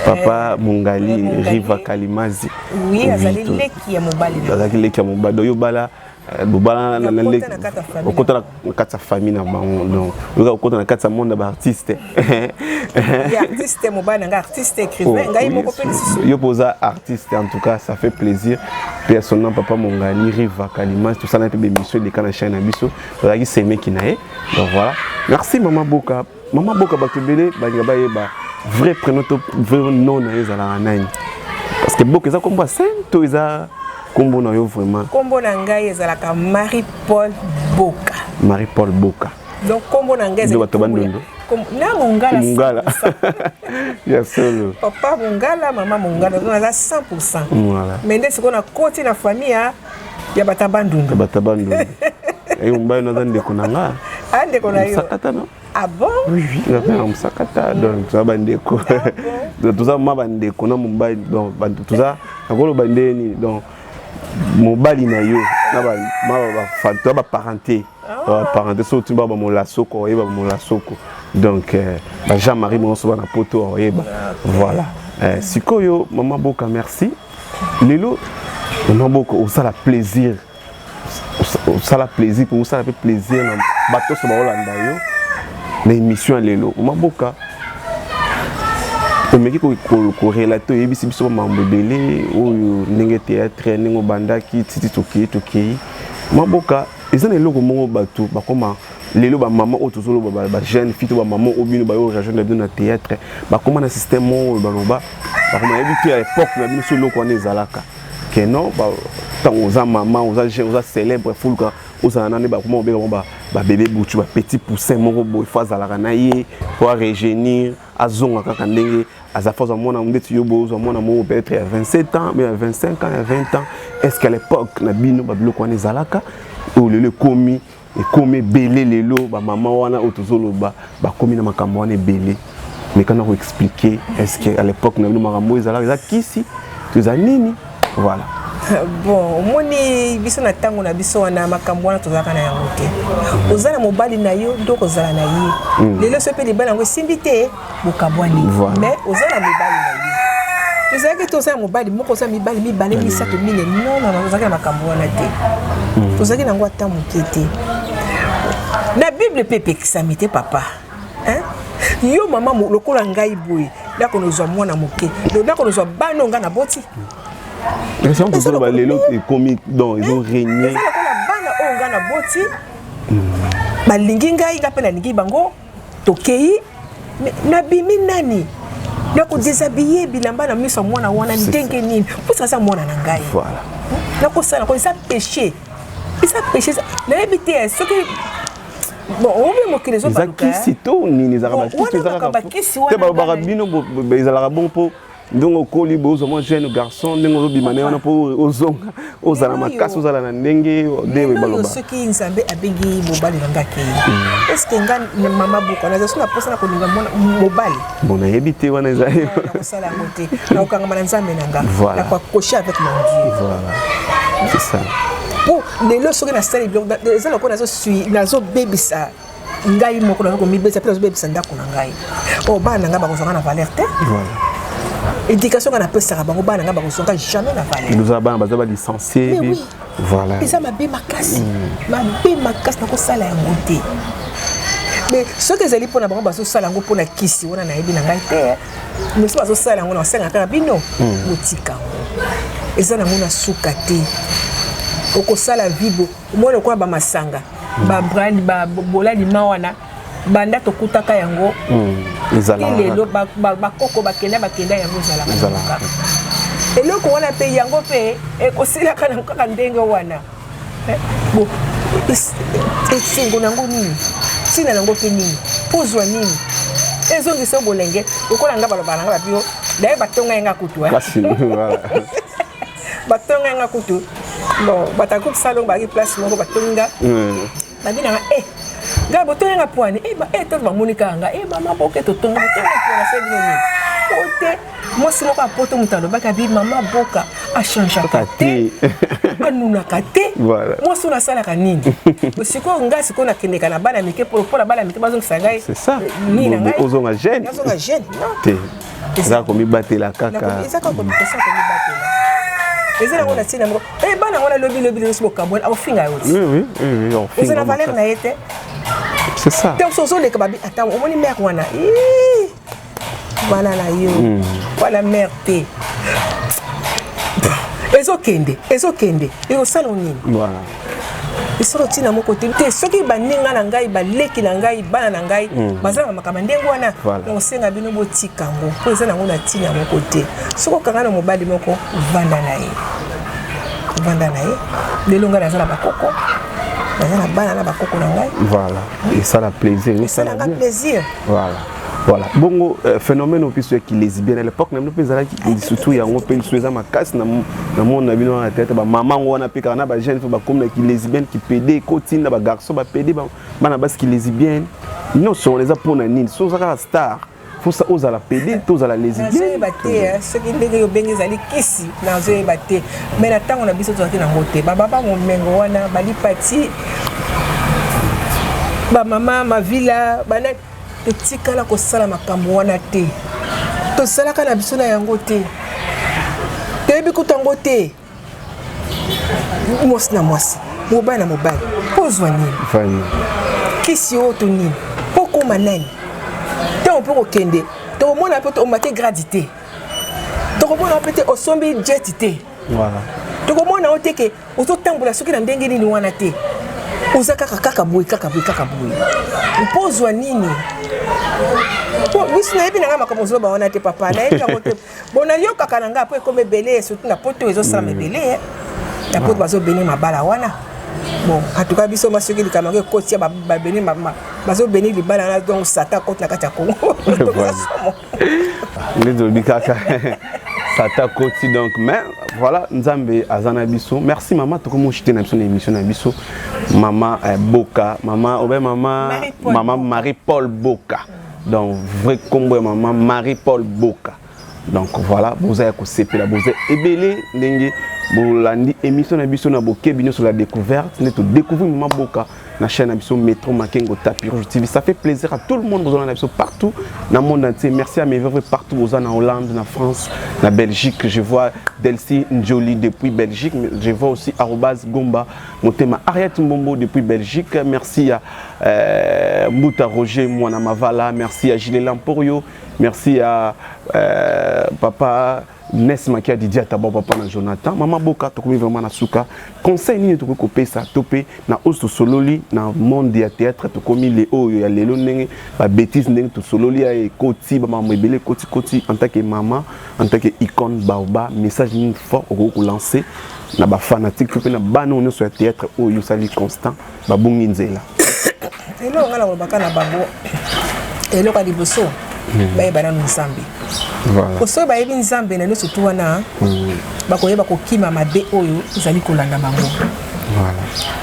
papa Mongali Riva Kalimazi. Oui, azali leki ya mobali. Azalaki leki ya mobali. Donc yo bala bobala, okota na kati ya famille na bango, donc oyoka okota na kati ya monde ya baartiste. Artiste, mobali na ngai artiste écrivain, ngai moko mpe lisusu. Yo mpo oza artiste. En tout cas ça fait plaisir, mpe ya son nom, papa Mongali Riva Kalimas. Tosala mpe bémission eleka na chaîne na biso, tozalaki semeki na ye. Donc voilà, merci mama Boka. Mama Boka, bato ebele balinga bayeba vrai prénom to vrai nom na yo ezalaka nani, parce que Boka eza kombo ya saint to eza kombo na yo vraiment? Kombo na ngai ezalaka Marie Paul Boka. Marie Paul Boka. Donc kombo na ngai bato Bandundu. Na Mongala. Mongala ya solo. Papa Mongala, mama Mongala, donc naza 100. Mais nde sikoyo nakoti na famille ya bato ya Bandundu. Bato ya Bandundu. Eyo mobali naza ndeko na nga. Ah, ndeko na yo? Mosakata no. Ah bon? Oui, naza na mosakata, donc toza bandeko, toza ma bandeko na mobali. Donc toza, nakoloba nde nini, donc mobali na yo toza baparenté, baparenté. So otumba bamolasoko, oyeba bamolasoko, donc ba Jean Marie nyonso bana poto oyeba. Voilà. Sikoyo mama Boka, merci. Lelo mama Boka osala plaisir, osala plaisir mpo osala mpe plaisir na bato nyonso baolanda yo na émission ya lelo. Mama Boka, omeki korelater, oyebisi biso bamakambo ebele oyo ndenge théâtre, ndenge obandaki titi tokei tokei. Mama Boka, eza na eloko moko bato bakoma lelo, bamama oyo tozoloba, bajeune fille to bamama oyo bino bayo rejoindre bino na théâtre, bakoma na système moko oyo baloba bakoma, yebi te ya époque na bino so eloko wana ezalaka ke non, ntango oza mama, oza jeune, oza célèbre, fuluka ozala nani, bakoma kobenga bango babébé butu, bapetit poussin moko boye, fo azalaka na ye po arajeunir, azonga kaka ndenge aza. Fo azwa mwana ndeti yo boye, ozwa mwana moko peut-être ya 27 ans, ya 25 ans, ya 20 ans. Est ce qu'à l'époque na bino babiloko wana ezalaka, oyo lelo ekomi, ekomi ebele? Lelo bamama wana oyo tozoloba bakomi na makambo wana ebele. Mais kana koexpliquer, est ce que à l'époque na bino makambo oyo ezalaka, eza kisi to eza nini? Voilà. Bon, omoni, biso na ntango na biso wana, makambo wana tozalaka na yango te. Oza na mobali na yo nde okozala na ye. Lelo so mpe libala yango esimbi te, bokabwani, mais oza na mobali na ye. Tozalaki te oza na mobali moko, oza mibali mibale, misato, mine. Non, non, tozalaki na makambo wana te. Tozalaki nango ata moke te. Na Bible mpe epekisami te. Papa, yo mama lokola ngai boye, ndako nozwa mwana moke, ndako nozwa bana ngai naboti. Tozoloba lelo ekomi, donc ezorégner. Eza lokola bana oyo ngai naboti, balingi ngai, ngai mpe nalingi bango. Tokei, nabimi nani, nakodéshabiller bilamba na miso ya mwana wana ndenge nini? Mposa aza mwana na ngai, nakosala ko eza péché, eza péché. Nayebi te soki bon obi mokili. Eza kisi to nini? Ezalaka bakisi te, balobaka bino ezalaka bon mpo ndenge okoli boye, ozwa mwa jeune garçon, ndenge ozobima na ye wana mpo ozonga ozala makasi, ozala na ndenge nde baloba. Soki Nzambe abengi mobali na nga akei, est-ce nga mama Boka naza so na mposa na kolinga mobali? Bon, nayebi te, wana eza Nakosala yango te. Nakokangama na Nzambe na nga, nakoaccrocher avec mon Dieu. Voilà, c'est ça. Po lelo soki nasali biloko, eza lokola nazobebisa. Ngai moko naza komibebisa mpe nazobebisa ndako na ngai. Oyo bana na ngai bakozwanga na valeur te. Éducation ngai napesaka bango, bana na ngai bakozwanga jamais na valeur. Nous bana baza ba licencié. Mais oui. Voilà. Eza mabe makasi, mabe makasi, nakosala yango te. Mais soki ezali mpona bango, bazosala yango mpona kisi wana, nayebi na ngai te. Mais soki bazosala yango, nasenga kaka bino botika yango. Eza nango na suka te. Okosala vibo omoni lokola bamasanga, babrand, bolalima wana, banda tokutaka yango Ezalaka ti lelo. Bakoko bakenda bakenda, yango ezalaka nango. Ezalaka. Kaka eloko wana mpe, yango mpe ekosilaka nango kaka ndenge wana. Bo esengo nango nini? Ntina nango mpe nini? Mpo ozwa nini? Ezongisa yo bolenge lokola nga balobaka nanga babio daye batonga ye nga kutu, eh. Kasi voilà. Batonga ye nga kutu. Bon, bato ya groupe salon bazalaki place moko, batongi nga. Babi nanga e ngai botongi nga pwani e e to bamoni kaka nga e mama boke totonga, botonga pwana se bino nini po te. Mwasi moko apoto, moto alobaki abi mama Boka achangeaka te, anunaka te. Mwasi oyo asalaka nini sikoyo? Ngai sikoyo nakendeka na bana mike mpona bana mike bazongisa ngai. C'est ça. Nini na ngai? Ozonga jeune. Nazonga jeune, non. Te, eza komibatela kaka. Eza kaka komipesa, komibatela. Eza nango na ntina moko. E bana yango nalobi lobi lobi bokabwana, akofinga yo ti. Oui. Oza na valeur na ye te. C'est ça. Te, so ozoleka, babi ata omoni mare wana. Ii, wana na yo wana mare te, ezokende ezokende, ekosala nini? Esala ntina moko te te. Soki baninga na ngai, baleki na ngai, bana na ngai baza na makambo ya ndenge wana, nakosenga bino botika yango, mpo eza nango na ntina moko te. Soki okanga na mobali moko, vanda na ye, vanda na ye. Lelo ngai naza na bakoko, naza na bana na bakoko na ngai. Voilà, esala plaisir. Esalanga plaisir. Voilà. Bongo phénomène oyo biso ya lesbienne à l'époque na bino mpe ezalaki surtout yango mpe lisusu eza makasi na monde na bino wana tete. Bamama ngo wana mpe kaka na bajeune mpe bakomi na kilesbienne, kipédé, ekotinda bagarçon bapédé, bana basi kilesbienne nyonso wana. Eza mpona nini? So oza kaka star, faut ozala pédé to ozala lesbienne? Nazoyeba te soki ndenge obengi ezali kisi, nazoyeba te. Mais na ntango na biso tozalaki nango te. Bababa momengo wana, balipati, bamama mavila bana, totikala kosala makambo wana te. Tosalaka na biso na yango te, toyebi kutu yango te. Mwasi na mwasi, mobali na mobali, mpo ozwa nini? Kisi oyo to nini? Mpo okóma nani? Ntango mpe kokende, tokomona mpe omate grade te, tokomona mpe te osombi jet te, tokomona yo te ke ozotambola soki na ndenge nini wana te. Oza kaka kaka boye, kaka boye, kaka boye, mpo ozwa nini? Po biso nayebi na ngai makambo ozoloba wana te, papa, nayebi yango te. Bon, nayokaka na ngai mpo ekoma ebele, surtout na poto ezosalama ebele. Na poto bazobene mabala wana. Bon, en tout cas biso ma soki likambo yango ekotia babene, bazobeni libala wana, donc satan akoti na kati ya Kongo. Nde tolobi kaka satan koti. Donc, mais voilà, Nzambe aza na biso. Merci mama. Tokomi oshite na biso na émission na biso, mama Boka, mama obe mama mama Marie Paul Boka. Donc vrai kombo ya mama Marie Paul Boka. Donc voilà, boza ya kosepela, boza ebele ndenge bolandi émission na biso na bokebi nyonso. La découverte nde todécouvrir mama Boka na chaîne na biso Métro Makengo Tapis Rouge TV. Ça fait plaisir à tout le monde, boza na biso partout na monde entier. Merci à mes veuves partout, boza na Hollande, na France, na Belgique. Je vois Delcy Njoli depuis Belgique, je vois aussi arobase Gomba Motema Ariette Mbombo depuis Belgique. Merci à Mbuta Roger Mwana Mavala, merci à Gilles Lamporio, merci à papa Nes Makia Didier Taba, papa na Jonathan. Mama Boka, tokomi vraiment na suka. Conseil nini tokoki kopesa to mpe na oyo tosololi na monde ya théâtre? Tokomi le oyo ya lelo, ndenge babêtise, ndenge tosololi ya ekoti, bamakambo ebele ekoti koti. En tant que mama, en tant que icône baoba, message nini fort okoki kolancer na bafanatique mpe na bana oyo nyonso ya théâtre oyo osali constant babungi nzela? Eloko ngai nakolobaka na bango, eloko ya liboso, bayeba nanu Nzambe. Po soki bayebi Nzambe na nyonso tu wana, bakoyeba kokima mabe oyo ezali kolanda bango.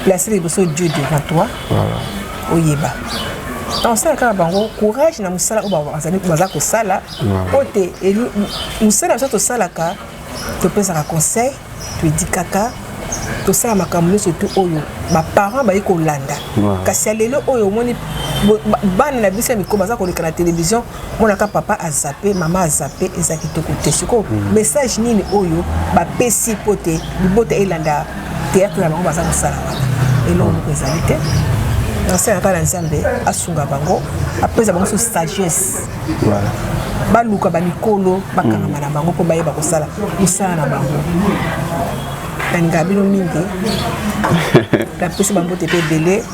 Place liboso, Dieu devant toi. Oyeba osala kaka bango courage na mosala oyo baza kosala. Po te mosala biso tosalaka, topesaka conseil, toéduquaka. Tosala makambo nyonso tu oyo baparent baye kolanda. Kasi ya lelo oyo, omoni bana na biso ya mikolo baza koleka na télévision, monaka papa azape, mama azape, eza kitoko te. Sikoyo message nini oyo bapesi mpo te libota elanda théâtre na bango baza kosala wana? Eloko moko ezali te. Nasalaka na Nzambe asunga bango, apesa bango so sagesse, baluka bamikolo, bakangama na bango mpo bayeba kosala mosala na bango. Nalingaka bino mingi, napesi bambote mpe ebele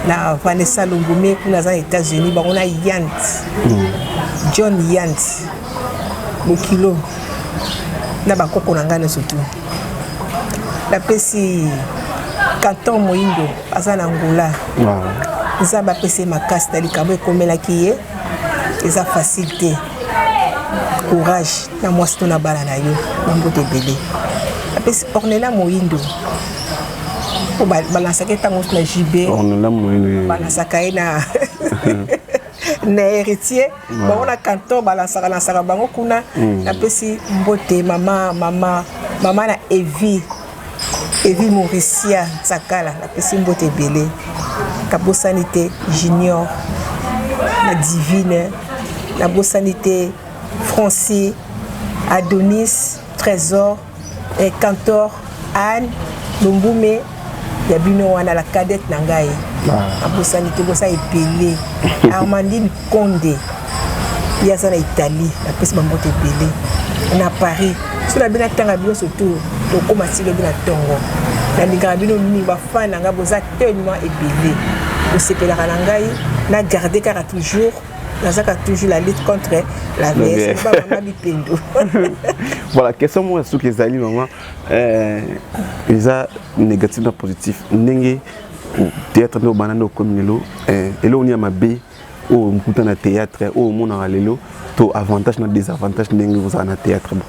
na Vanessa Lombume kuna aza na États-Unis, bango na Yant, John Yant Bokilo na bakoko na ngai nyonso tu. Napesi Canton Moindo, aza na Angola. Nzambe apesi ye makasi na likambo ekomelaki ye, eza facile te. Courage na mwasi to na bana na yo, bambote ebele. Apesi Ornela Moindo po balansaka ye ntango na JB, Ornella Moindo. Balansaka ye na Héritier, bango na Canton balansaka lansaka bango kuna. Napesi mbote mama na Evi, Evi Mauricia Ntsakala, napesi mbote ebele. Nabosani te Junior na Divine, nabosani te Francis, Adonis, Trésor et Cantor, Anne Lombume ya bino wana, la cadette na ngai. Nabosani te bosa ebele, Armandine Konde, ye aza na Italie, napesi bambote ebele na Paris. So na bino atanga bino, surtout tokóma ti lobi na ntongo. Nalingaka bino mingi, bafan na ngai, boza tellement ebele, bosepelaka na ngai. Na garde kaka toujours, nazaka toujours la lutte contre la vieillesse, bamama Bipendo. Voilà, question moko ya soki ezali mama, eza négatif na positif. Ndenge théâtre nde obanda, nde okomi lelo, eloko nini ya mabe oyo mokuta na théâtre oyo omonaka lelo, to avantage na désavantage ndenge ozala na théâtre? Bon.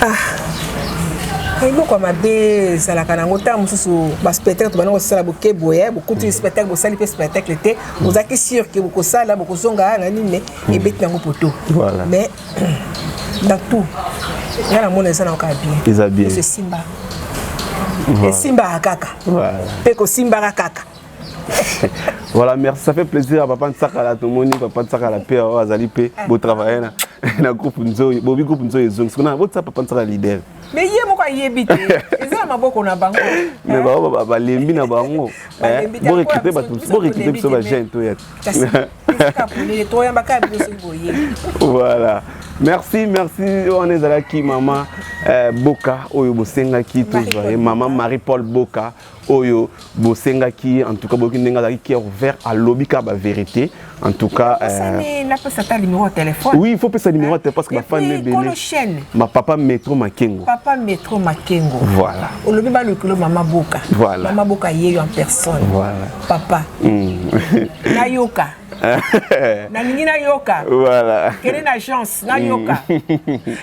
Ah, eloko ya mabe ezalaka nango, ntango mosusu baspectacle tobanda kosala boke boye, bokuti spectacle, bosali mpe spectacle te, bozalaki sûr ke bokosala, bokozonga na nini, mais ebeti yango poto. Mais dans tout, nga namona eza nango kaka bien. Eza bien. Nyonso esimba, esimbaka kaka mpe kosimbaka kaka. Voilà, merci, ça fait plaisir à papa Nsakala. Tomoni papa Nsakala mpe awa azali mpe botravaille na groupe Nzoyi, bobi groupe Nzoyi ezongi siko na botia papa Nsakala leader. Mais ye moko ayebi te, eza na maboko na bango. Mais bango balembi na bango. Balembi te. Borecrute bato, Biso borecrute tolembi biso te, bajeune toya. Kasi ezaka polele, toyambaka bino soki boyebi. Voilà, merci, merci. Wana ezalaki mama Boka oyo bosengaki tozwa ye, mama Marie Paul Boka oyo bosengaki. En tout cas, boyoki ndenge azalaki cœur ouvert, alobi kaka bavérité en tout cas. Osani napesa ata numéro ya téléphone. Oui, il faut pesa numéro ya téléphone parce que bafani Et puis, kolo ebele. Chaîne. Ma papa Métro Makengo. Papa Métro Makengo. Voilà. Olobi balukilo mama Boka. Voilà. Mama Boka ye yo en personne. Voilà. Papa, nayoka, nalingi nayoka. Voilà. Kende na agence, nayoka.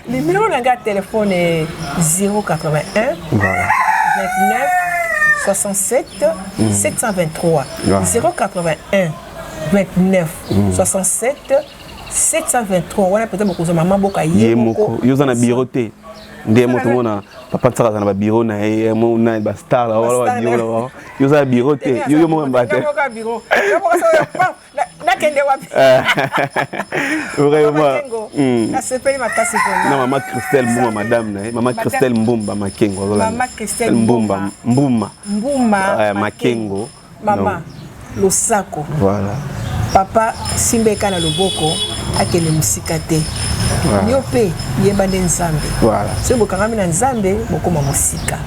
Numéro na ngai ya telefone est 081 29 67 723. 081 29 67 723 wana peut-être bokozwa mama Boka. Ye moko, yo oza na bureau te nde moto mona papa Tsaka aza na babiro na ye na bastar na wana babiro na bango. Yo oza na bureau te, yo moko mbate. Nakende wapi? Vraiment. Nasepeli makasi. Na mama Christelle Mbuma, madame na ye, mama Christelle Mbumba Makengo azolanda. Mama Christelle. Mbumba, Mbuma. Mbuma. Makengo. Mama losako. Voilà. Papa simba eka na loboko, akende mosika te. Yo mpe yeba nde Nzambe. Soki bokangami na Nzambe, bokóma mosika.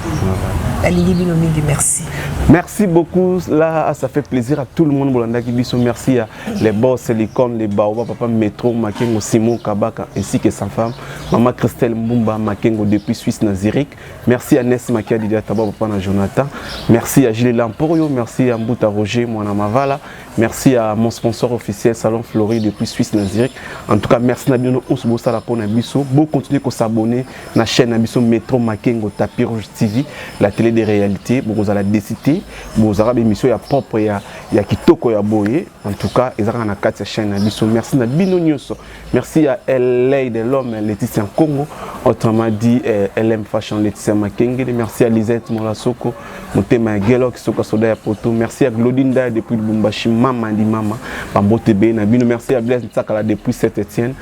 Nalingi bino mingi, merci. Merci beaucoup. Là, ça fait plaisir à tout le monde. Bolandaki biso. Merci à les boss, les les Baoba, papa Métro, Makengo, Simon Kabaka, ainsi que sa femme, maman Christelle Mbumba Makengo depuis Suisse, na Zurich. Merci à Ness Makia Didia Taba, papa na Jonathan. Merci à Gilles Lamporio. Merci à Mbouta Roger, Moana Mavala. Merci à mon sponsor officiel, Salon Fleury depuis Suisse, na Zurich. En tout cas, merci na bino, Osbo Sala pour na biso. Bon, continuez à s'abonner na chaîne na biso Métro Makengo Tapis Rouge TV, la télé des réalités. Bon, vous allez décider. Bon, vous avez émission ya propre ya kitoko ya boye. En tout cas, ils ont na kati ya chaîne na biso. Merci na bino nyonso. Merci à LA de l'homme Laetitia Congo. Autrement dit, LM Fashion Laetitia Makengele. Merci à Lisette Molasoko, Motema Gelok, Soka Soda ya Poto. Merci à Glodinda depuis Lubumbashi, Mama di Mama, Bambote B, Nabino. Merci à Blaise Ntsakala depuis Saint-Etienne.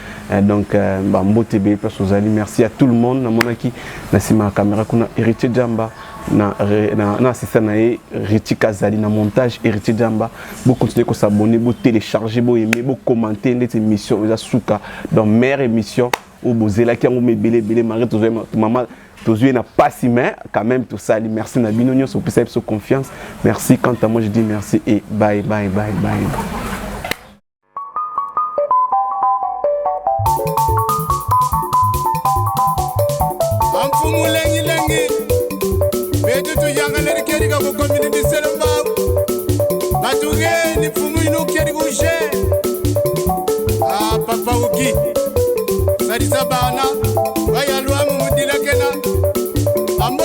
Donc, Bambote B, place aux amis. Merci à tout le monde. Namonaki, na caméra, kuna Héritier Jamba, na assistant na ye Richie Kazali, na montage Héritier Jamba. Vous continuez à s'abonner, vous télécharger, vous aimer, vous commenter cette émission, vous souka. Donc, meilleure émission. Oyo bozelaki yango ebele ebele, malgré tozwi mama, tozwi na pasi, mais quand même tosali. Merci na bino nyonso opesa biso confiance. Merci. Quant à moi, je dis merci et bye bye bye bye. Amfumu lengi betu tuyangaleri kerika ku community selembao batugeni mfumu inu keri kushe. Ah, papa uki salisa bana bayalwamu mudilakena ambo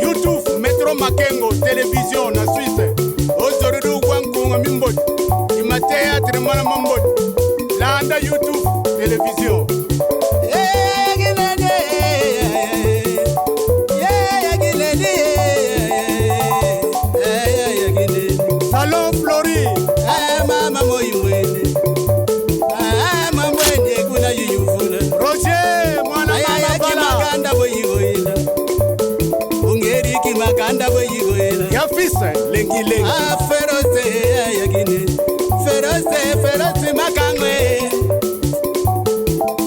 YouTube Metro Makengo Télévision na Suisse ozorudu gwankunga mimbodi ima théâtre mwana mambodi landa YouTube Télévision. Salon Flori. Mama moimwene mamwene kuna yuyufuna. Roger mwana mama bala. Makanda boyigoyela ungeriki makanda boyigoyela. Ya fils lengi lengi. Ferose yakine ferose ferose makangwe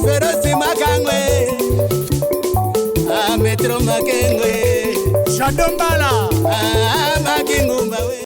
ferose makangwe Metro Makengwe. Shadombala. Makingumba we.